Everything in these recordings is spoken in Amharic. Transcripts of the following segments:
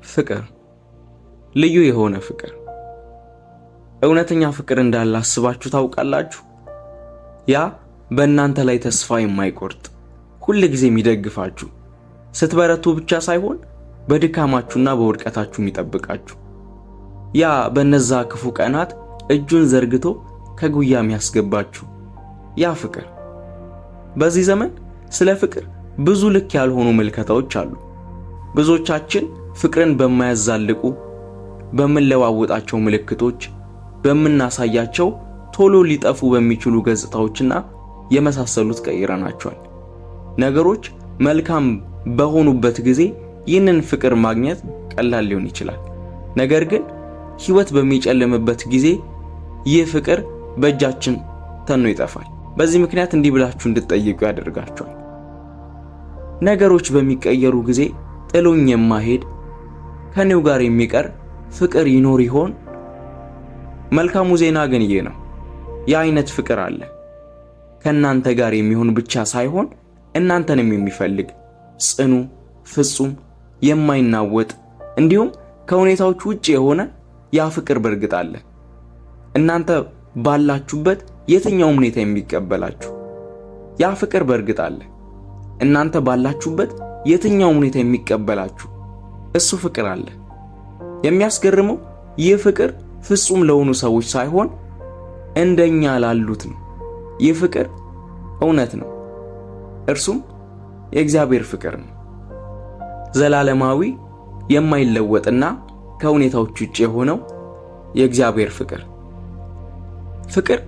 ፍቅር፣ ልዩ የሆነ ፍቅር፣ እውነተኛ ፍቅር እንዳለ አስባችሁ ታውቃላችሁ? ያ በእናንተ ላይ ተስፋ የማይቆርጥ፣ ሁል ጊዜ የሚደግፋችሁ፣ ስትበረቱ ብቻ ሳይሆን በድካማችሁና በውድቀታችሁ የሚጠብቃችሁ፣ ያ በነዛ ክፉ ቀናት እጁን ዘርግቶ ከጉያ የሚያስገባችሁ ያ ፍቅር። በዚህ ዘመን ስለ ፍቅር ብዙ ልክ ያልሆኑ ምልከታዎች አሉ። ብዙዎቻችን ፍቅርን በማያዛልቁ፣ በምንለዋወጣቸው ምልክቶች፣ በምናሳያቸው ቶሎ ሊጠፉ በሚችሉ ገጽታዎችና የመሳሰሉት ቀይረናቸዋል። ነገሮች መልካም በሆኑበት ጊዜ ይህንን ፍቅር ማግኘት ቀላል ሊሆን ይችላል። ነገር ግን ሕይወት በሚጨልምበት ጊዜ ይህ ፍቅር በእጃችን ተኖ ይጠፋል። በዚህ ምክንያት እንዲህ ብላችሁ እንድትጠይቁ ያደርጋቸዋል። ነገሮች በሚቀየሩ ጊዜ ጥሎኝ የማሄድ፣ ከኔው ጋር የሚቀር ፍቅር ይኖር ይሆን? መልካሙ ዜና ግን ይህ ነው። የአይነት ፍቅር አለ። ከእናንተ ጋር የሚሆን ብቻ ሳይሆን እናንተንም የሚፈልግ፣ ጽኑ፣ ፍጹም፣ የማይናወጥ እንዲሁም ከሁኔታዎች ውጭ የሆነ ያ ፍቅር በእርግጥ አለ። እናንተ ባላችሁበት የትኛውም ሁኔታ የሚቀበላችሁ ያ ፍቅር በእርግጥ አለ። እናንተ ባላችሁበት የትኛውም ሁኔታ የሚቀበላችሁ እሱ ፍቅር አለ። የሚያስገርመው ይህ ፍቅር ፍጹም ለሆኑ ሰዎች ሳይሆን እንደኛ ላሉት ነው። ይህ ፍቅር እውነት ነው። እርሱም የእግዚአብሔር ፍቅር ነው። ዘላለማዊ፣ የማይለወጥና ከሁኔታዎች ውጭ የሆነው የእግዚአብሔር ፍቅር። ፍቅር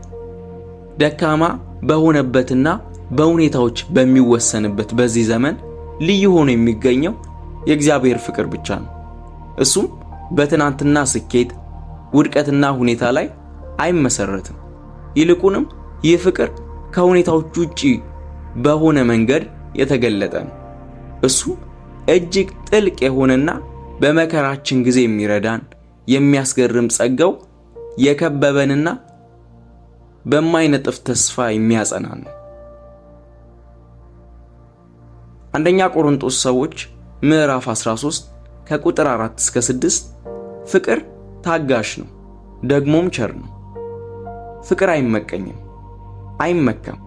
ደካማ በሆነበትና በሁኔታዎች በሚወሰንበት በዚህ ዘመን ልዩ ሆኖ የሚገኘው የእግዚአብሔር ፍቅር ብቻ ነው። እሱም በትናንትና ስኬት፣ ውድቀትና ሁኔታ ላይ አይመሰረትም። ይልቁንም ይህ ፍቅር ከሁኔታዎች ውጪ በሆነ መንገድ የተገለጠ ነው። እሱም እጅግ ጥልቅ የሆነና በመከራችን ጊዜ የሚረዳን፣ የሚያስገርም ጸጋው የከበበንና በማይነጥፍ ተስፋ የሚያጸናን ነው። አንደኛ ቆሮንቶስ ሰዎች ምዕራፍ 13 ከቁጥር 4 እስከ 6፣ ፍቅር ታጋሽ ነው፣ ደግሞም ቸር ነው። ፍቅር አይመቀኝም፣ አይመካም፣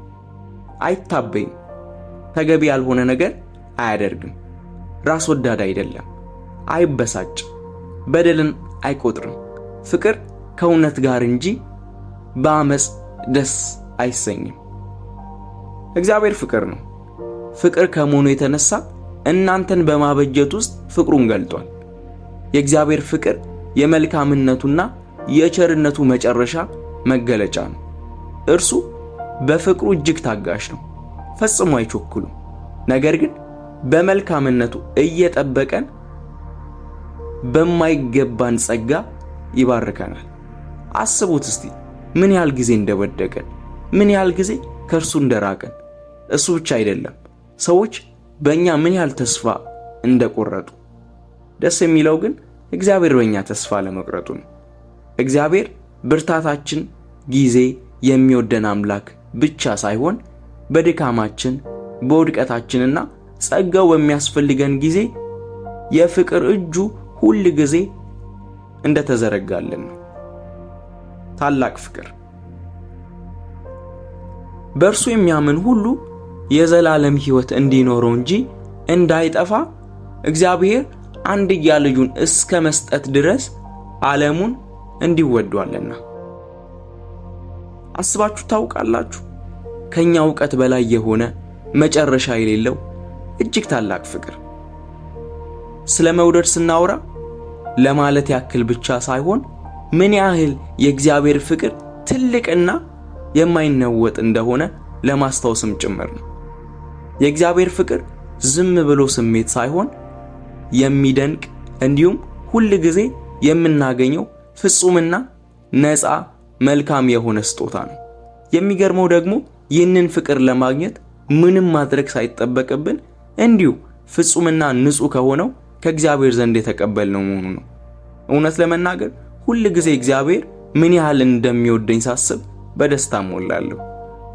አይታበይም፣ ተገቢ ያልሆነ ነገር አያደርግም፣ ራስ ወዳድ አይደለም፣ አይበሳጭ፣ በደልን አይቆጥርም። ፍቅር ከእውነት ጋር እንጂ በአመፅ ደስ አይሰኝም። እግዚአብሔር ፍቅር ነው። ፍቅር ከመሆኑ የተነሳ እናንተን በማበጀት ውስጥ ፍቅሩን ገልጧል። የእግዚአብሔር ፍቅር የመልካምነቱና የቸርነቱ መጨረሻ መገለጫ ነው። እርሱ በፍቅሩ እጅግ ታጋሽ ነው፣ ፈጽሞ አይቸኩልም። ነገር ግን በመልካምነቱ እየጠበቀን በማይገባን ጸጋ ይባርከናል። አስቡት እስቲ ምን ያህል ጊዜ እንደወደቀን፣ ምን ያህል ጊዜ ከእርሱ እንደራቀን። እሱ ብቻ አይደለም፣ ሰዎች በእኛ ምን ያህል ተስፋ እንደቆረጡ። ደስ የሚለው ግን እግዚአብሔር በእኛ ተስፋ ለመቁረጡ ነው። እግዚአብሔር ብርታታችን ጊዜ የሚወደን አምላክ ብቻ ሳይሆን በድካማችን፣ በውድቀታችንና ጸጋው በሚያስፈልገን ጊዜ የፍቅር እጁ ሁል ጊዜ እንደተዘረጋልን ነው። ታላቅ ፍቅር። በእርሱ የሚያምን ሁሉ የዘላለም ሕይወት እንዲኖረው እንጂ እንዳይጠፋ እግዚአብሔር አንድያ ልጁን እስከ መስጠት ድረስ ዓለሙን እንዲወዷልና። አስባችሁ ታውቃላችሁ? ከኛ እውቀት በላይ የሆነ፣ መጨረሻ የሌለው እጅግ ታላቅ ፍቅር። ስለ መውደድ ስናወራ ለማለት ያክል ብቻ ሳይሆን ምን ያህል የእግዚአብሔር ፍቅር ትልቅና የማይነወጥ እንደሆነ ለማስታወስም ጭምር ነው። የእግዚአብሔር ፍቅር ዝም ብሎ ስሜት ሳይሆን የሚደንቅ እንዲሁም ሁል ጊዜ የምናገኘው ፍጹምና ነፃ መልካም የሆነ ስጦታ ነው። የሚገርመው ደግሞ ይህንን ፍቅር ለማግኘት ምንም ማድረግ ሳይጠበቅብን እንዲሁ ፍጹምና ንጹሕ ከሆነው ከእግዚአብሔር ዘንድ የተቀበልነው መሆኑ ነው። እውነት ለመናገር ሁል ጊዜ እግዚአብሔር ምን ያህል እንደሚወደኝ ሳስብ በደስታ ሞላለሁ።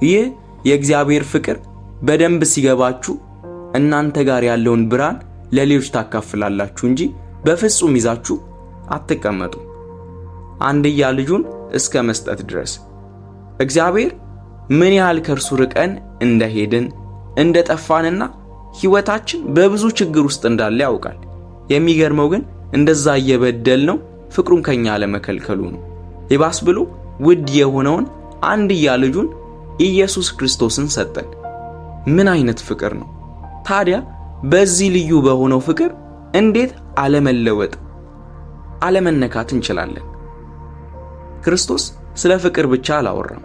ይህ የእግዚአብሔር ፍቅር በደንብ ሲገባችሁ እናንተ ጋር ያለውን ብርሃን ለሌሎች ታካፍላላችሁ እንጂ በፍጹም ይዛችሁ አትቀመጡ፣ አንድያ ልጁን እስከ መስጠት ድረስ። እግዚአብሔር ምን ያህል ከእርሱ ርቀን እንደሄድን እንደጠፋንና ሕይወታችን በብዙ ችግር ውስጥ እንዳለ ያውቃል። የሚገርመው ግን እንደዛ እየበደል ነው ፍቅሩን ከኛ አለመከልከሉ ነው። ይባስ ብሎ ውድ የሆነውን አንድያ ልጁን ኢየሱስ ክርስቶስን ሰጠን። ምን አይነት ፍቅር ነው ታዲያ! በዚህ ልዩ በሆነው ፍቅር እንዴት አለመለወጥ አለመነካት እንችላለን? ክርስቶስ ስለ ፍቅር ብቻ አላወራም፣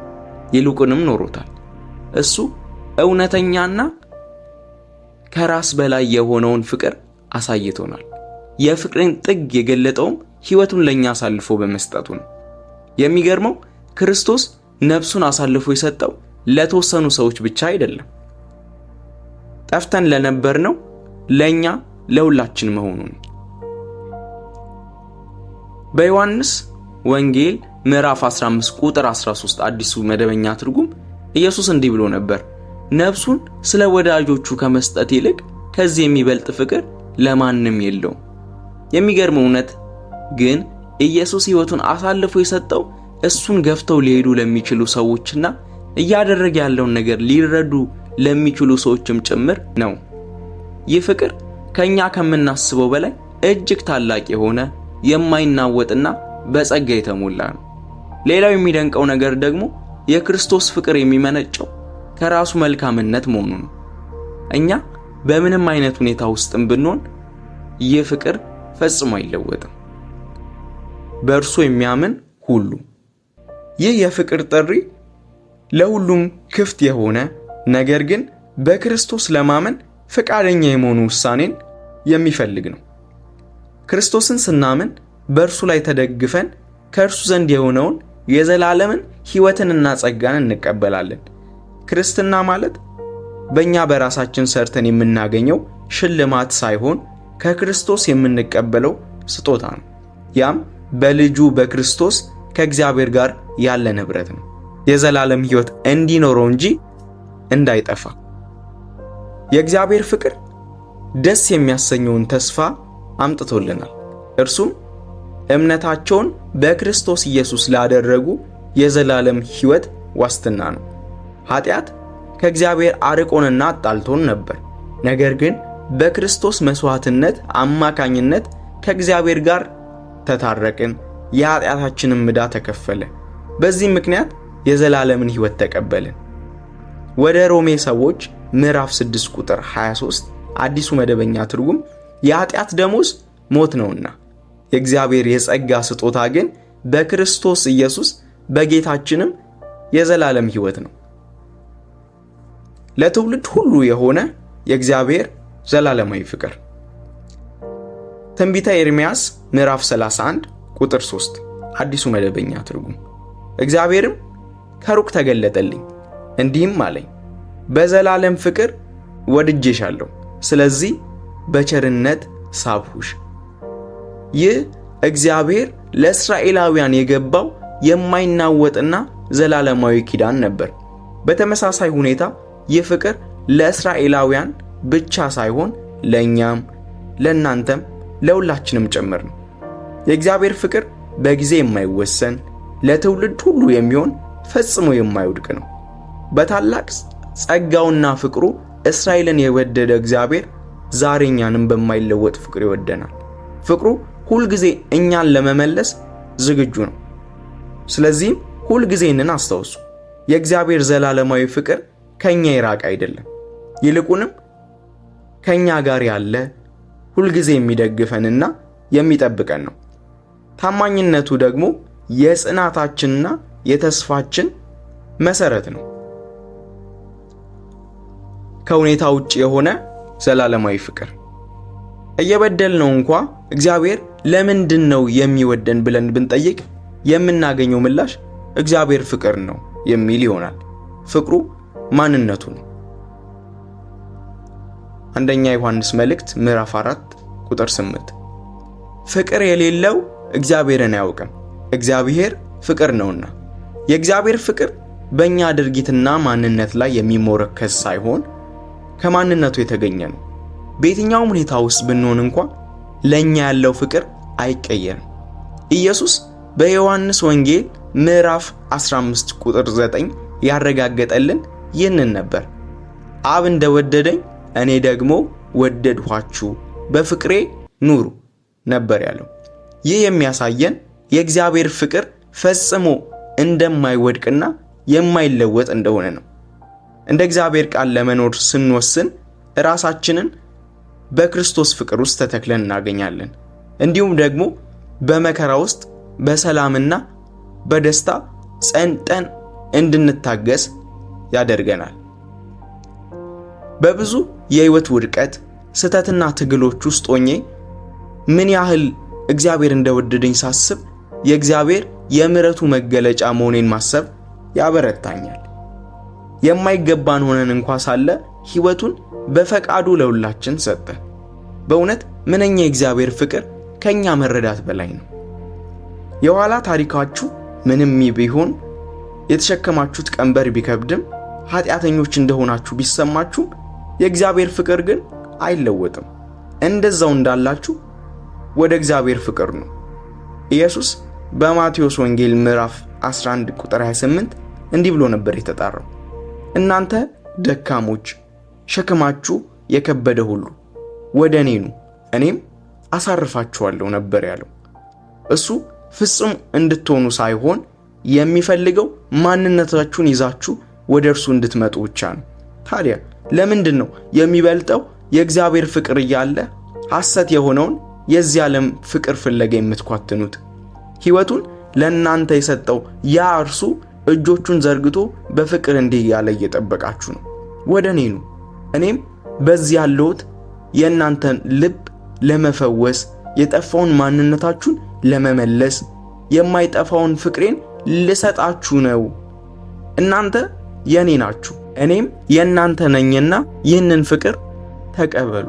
ይልቁንም ኖሮታል። እሱ እውነተኛና ከራስ በላይ የሆነውን ፍቅር አሳይቶናል። የፍቅርን ጥግ የገለጠውም ሕይወቱን ለኛ አሳልፎ በመስጠቱ ነው። የሚገርመው ክርስቶስ ነፍሱን አሳልፎ የሰጠው ለተወሰኑ ሰዎች ብቻ አይደለም፣ ጠፍተን ለነበርነው ለኛ ለሁላችን መሆኑ ነው። በዮሐንስ ወንጌል ምዕራፍ 15 ቁጥር 13 አዲሱ መደበኛ ትርጉም ኢየሱስ እንዲህ ብሎ ነበር፣ ነፍሱን ስለ ወዳጆቹ ከመስጠት ይልቅ ከዚህ የሚበልጥ ፍቅር ለማንም የለውም። የሚገርመው እውነት ግን ኢየሱስ ሕይወቱን አሳልፎ የሰጠው እሱን ገፍተው ሊሄዱ ለሚችሉ ሰዎችና እያደረገ ያለውን ነገር ሊረዱ ለሚችሉ ሰዎችም ጭምር ነው። ይህ ፍቅር ከኛ ከምናስበው በላይ እጅግ ታላቅ የሆነ የማይናወጥና በጸጋ የተሞላ ነው። ሌላው የሚደንቀው ነገር ደግሞ የክርስቶስ ፍቅር የሚመነጨው ከራሱ መልካምነት መሆኑ ነው። እኛ በምንም አይነት ሁኔታ ውስጥም ብንሆን ይህ ፍቅር ፈጽሞ አይለወጥም። በእርሱ የሚያምን ሁሉ። ይህ የፍቅር ጥሪ ለሁሉም ክፍት የሆነ ነገር ግን በክርስቶስ ለማመን ፈቃደኛ የመሆኑ ውሳኔን የሚፈልግ ነው። ክርስቶስን ስናምን በእርሱ ላይ ተደግፈን ከእርሱ ዘንድ የሆነውን የዘላለምን ሕይወትንና ጸጋን እንቀበላለን። ክርስትና ማለት በእኛ በራሳችን ሰርተን የምናገኘው ሽልማት ሳይሆን ከክርስቶስ የምንቀበለው ስጦታ ነው። ያም በልጁ በክርስቶስ ከእግዚአብሔር ጋር ያለ ንብረት ነው። የዘላለም ሕይወት እንዲኖረው እንጂ እንዳይጠፋ። የእግዚአብሔር ፍቅር ደስ የሚያሰኘውን ተስፋ አምጥቶልናል። እርሱም እምነታቸውን በክርስቶስ ኢየሱስ ላደረጉ የዘላለም ሕይወት ዋስትና ነው። ኃጢአት ከእግዚአብሔር አርቆንና አጣልቶን ነበር። ነገር ግን በክርስቶስ መስዋዕትነት አማካኝነት ከእግዚአብሔር ጋር ተታረቅን፣ የኃጢአታችንም ዕዳ ተከፈለ። በዚህ ምክንያት የዘላለምን ሕይወት ተቀበልን። ወደ ሮሜ ሰዎች ምዕራፍ 6 ቁጥር 23 አዲሱ መደበኛ ትርጉም የኃጢአት ደሞዝ ሞት ነውና የእግዚአብሔር የጸጋ ስጦታ ግን በክርስቶስ ኢየሱስ በጌታችንም የዘላለም ሕይወት ነው። ለትውልድ ሁሉ የሆነ የእግዚአብሔር ዘላለማዊ ፍቅር። ትንቢተ ኤርምያስ ምዕራፍ 31 ቁጥር 3 አዲሱ መደበኛ ትርጉም። እግዚአብሔርም ከሩቅ ተገለጠልኝ እንዲህም አለኝ፣ በዘላለም ፍቅር ወድጄሻለሁ፣ ስለዚህ በቸርነት ሳብሁሽ። ይህ እግዚአብሔር ለእስራኤላውያን የገባው የማይናወጥና ዘላለማዊ ኪዳን ነበር። በተመሳሳይ ሁኔታ ይህ ፍቅር ለእስራኤላውያን ብቻ ሳይሆን ለእኛም፣ ለእናንተም፣ ለሁላችንም ጭምር ነው። የእግዚአብሔር ፍቅር በጊዜ የማይወሰን ለትውልድ ሁሉ የሚሆን ፈጽሞ የማይወድቅ ነው። በታላቅ ጸጋውና ፍቅሩ እስራኤልን የወደደ እግዚአብሔር ዛሬ እኛንም በማይለወጥ ፍቅር ይወደናል። ፍቅሩ ሁልጊዜ እኛን ለመመለስ ዝግጁ ነው። ስለዚህም ሁልጊዜ ይህንን አስታውሱ። የእግዚአብሔር ዘላለማዊ ፍቅር ከኛ የራቀ አይደለም። ይልቁንም ከኛ ጋር ያለ ሁልጊዜ የሚደግፈንና የሚጠብቀን ነው። ታማኝነቱ ደግሞ የጽናታችንና የተስፋችን መሰረት ነው። ከሁኔታ ውጭ የሆነ ዘላለማዊ ፍቅር። እየበደልነው እንኳ እግዚአብሔር ለምንድን ነው የሚወደን ብለን ብንጠይቅ የምናገኘው ምላሽ እግዚአብሔር ፍቅር ነው የሚል ይሆናል። ፍቅሩ ማንነቱ ነው። አንደኛ ዮሐንስ መልእክት ምዕራፍ 4 ቁጥር 8። ፍቅር የሌለው እግዚአብሔርን አያውቅም፣ እግዚአብሔር ፍቅር ነውና። የእግዚአብሔር ፍቅር በእኛ ድርጊትና ማንነት ላይ የሚሞረከዝ ሳይሆን ከማንነቱ የተገኘ ነው። በየትኛውም ሁኔታ ውስጥ ብንሆን እንኳ ለእኛ ያለው ፍቅር አይቀየርም። ኢየሱስ በዮሐንስ ወንጌል ምዕራፍ 15 ቁጥር 9 ያረጋገጠልን ይህንን ነበር። አብ እንደወደደኝ እኔ ደግሞ ወደድኋችሁ፣ በፍቅሬ ኑሩ ነበር ያለው። ይህ የሚያሳየን የእግዚአብሔር ፍቅር ፈጽሞ እንደማይወድቅና የማይለወጥ እንደሆነ ነው። እንደ እግዚአብሔር ቃል ለመኖር ስንወስን ራሳችንን በክርስቶስ ፍቅር ውስጥ ተተክለን እናገኛለን። እንዲሁም ደግሞ በመከራ ውስጥ በሰላምና በደስታ ጸንጠን እንድንታገስ ያደርገናል። በብዙ የህይወት ውድቀት፣ ስህተትና ትግሎች ውስጥ ሆኜ ምን ያህል እግዚአብሔር እንደወደደኝ ሳስብ የእግዚአብሔር የምሕረቱ መገለጫ መሆኔን ማሰብ ያበረታኛል። የማይገባን ሆነን እንኳ ሳለ ሕይወቱን በፈቃዱ ለሁላችን ሰጠ። በእውነት ምንኛ የእግዚአብሔር ፍቅር ከኛ መረዳት በላይ ነው። የኋላ ታሪካችሁ ምንም ቢሆን፣ የተሸከማችሁት ቀንበር ቢከብድም፣ ኃጢአተኞች እንደሆናችሁ ቢሰማችሁም የእግዚአብሔር ፍቅር ግን አይለወጥም። እንደዛው እንዳላችሁ ወደ እግዚአብሔር ፍቅር ነው። ኢየሱስ በማቴዎስ ወንጌል ምዕራፍ 11 ቁጥር 28 እንዲህ ብሎ ነበር የተጣራው፣ እናንተ ደካሞች ሸክማችሁ የከበደ ሁሉ ወደ እኔ ኑ፣ እኔም አሳርፋችኋለሁ ነበር ያለው። እሱ ፍጹም እንድትሆኑ ሳይሆን የሚፈልገው ማንነታችሁን ይዛችሁ ወደ እርሱ እንድትመጡ ብቻ ነው። ታዲያ ለምንድን ነው የሚበልጠው የእግዚአብሔር ፍቅር እያለ ሐሰት የሆነውን የዚህ ዓለም ፍቅር ፍለጋ የምትኳትኑት? ሕይወቱን ለእናንተ የሰጠው ያ እርሱ እጆቹን ዘርግቶ በፍቅር እንዲህ እያለ እየጠበቃችሁ ነው። ወደ እኔ ኑ፣ እኔም በዚህ ያለሁት የእናንተን ልብ ለመፈወስ፣ የጠፋውን ማንነታችሁን ለመመለስ፣ የማይጠፋውን ፍቅሬን ልሰጣችሁ ነው። እናንተ የኔ ናችሁ፣ እኔም የእናንተ ነኝና ይህንን ፍቅር ተቀበሉ።